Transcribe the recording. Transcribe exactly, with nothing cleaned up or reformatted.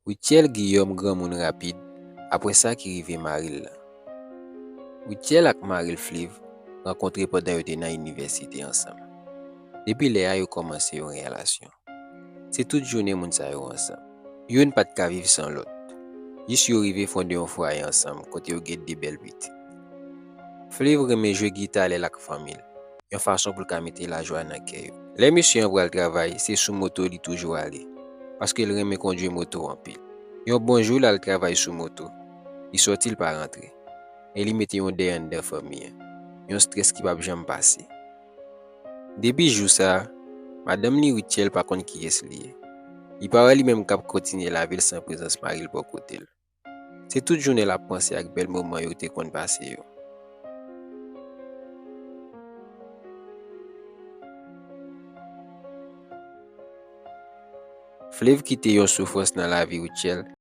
Rutshelle Guillaume granmoun rapid apre sa ki rive mari l lan. Rutshelle ak mari l Fliv rankontre pandan yo te nan inivèsite ansanm. Depi lè a yo kòmanse yon relasyon. Se tout jounen moun sa yo ansanm. Youn pa t ka viv san lòt. Jis yo rive fonde yon fwaye ansanm kote yo gen de bèl pitit. Fliv renmen jwe gita lè l ak fanmi l, yon fason pou l ka mete lajwa nan kè yo. Lè mesye an pral travay, se sou moto li toujou ale, paske l renmen kondui moto anpil. Yon bon jou l al travay sou moto, li sòti l pa rantre, e li mete yon dèy anndan fanmi an, yon strès ki p ap janm pase. Depi jou sa a, madanm li Rutshelle pa konn kiyès li ye. Li pa wè li menm k ap kontinye lavi l san prezans mari l bò kote l. Se tout jounen l ap panse ak bèl moman yo te konn pase yo. Fliv kite yon soufrans nan lavi Rutshelle